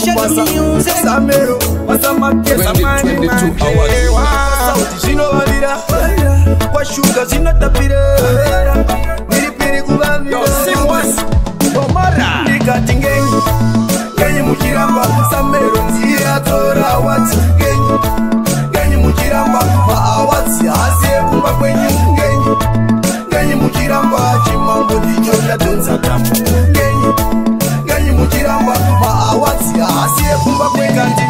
Exclusive. Samero, 2022 hours. Zvinovavira kwashuga zvinotapira miripiri kuvavira ndikati ngenyi ngenyi muchiramba Samero ndiyatora wati ngenyi ngenyi muchiramba maawadzi hasi ekumba kwenyu ngenyi ngenyi muchiramba chimambo ndicho chadhonza tambo ngenyi ngenyi muchiramba maawadzi hasi ekumba kwekati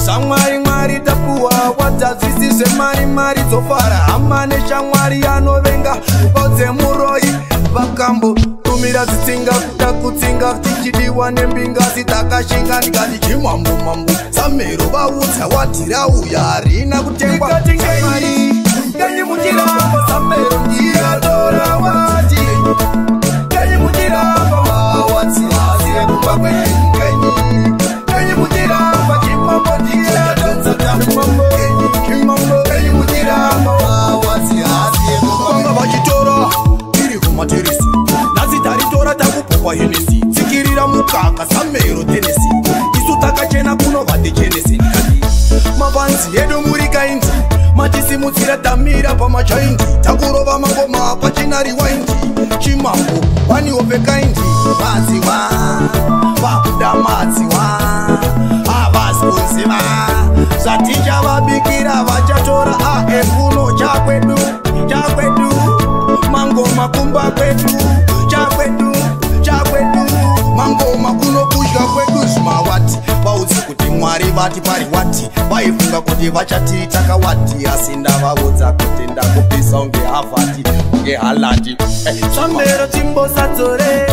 shamwari mwari tapuwa wadzazvisi zvemari mari dzofara hama neshamwari anovenga vaudze muroi vakambo tumira zvitsinga takutsinga tichidiwa nembinga sitakashinga ndikati chimambo mambo Samero vaudza wati rauya harina kutengwa ngenyi ngenyi muchiramba Samero ndiyatora wati ngenyi muchiramba mawadzi hasi ekumba kwenyu ngenyi ngenyi muchiramba chimambo ndiyadonza tambo ngenyi chimambo ngenyi muchiramba mawadzi hasi ekumba vanga vachitora tiri kumateresi nhasi taritora takupokwa Hennessy tsikirira mukaka Samero tenesi isu takachena kuno vatichenesi ndikati mavanzi edu muri kaindi matisimudzira tamira pamachaindi takurova mangoma pachina rewind chimambo one of a kind madziwa vabuda madziwa havasi kuziva zvatichavabikira vachatora aefuno chakwedu chakwedu mangoma kumba kwedu chakwedu chakwedu mangoma kuno kudya kwedu zvimawati vaudzi kuti Mwari vati pari wati vaifunga kuti vachati takawati asi ndavaudza kuti ndakupisa unge Havati unge Haaland. Samero chimbosadzore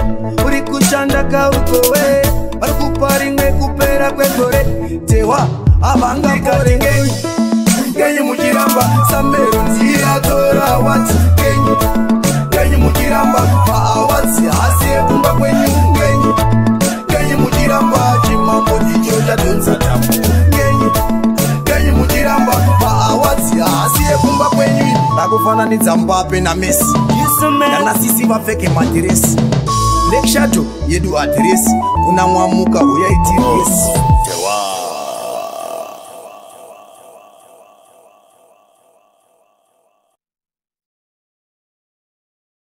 uri kushanda kaukowe vari kupa rimwe kupera kwegore tewa havangapore ngenyi ngenyi muchiramba Samero ndiyatora wati ngenyi ngenyi muchiramba maawadzi hasi ekumba kwenyu ngenyi ngenyi muchiramba chimambo ndicho chadhonza tambo ngenyi ngenyi muchiramba maawadzi hasi ekumba kwenyu ndakufananidza Mbappe naMessi nanasisi vapfeke madhiresi Black Shadow yedu adhiresi kuna mwamuka uyaitiresi.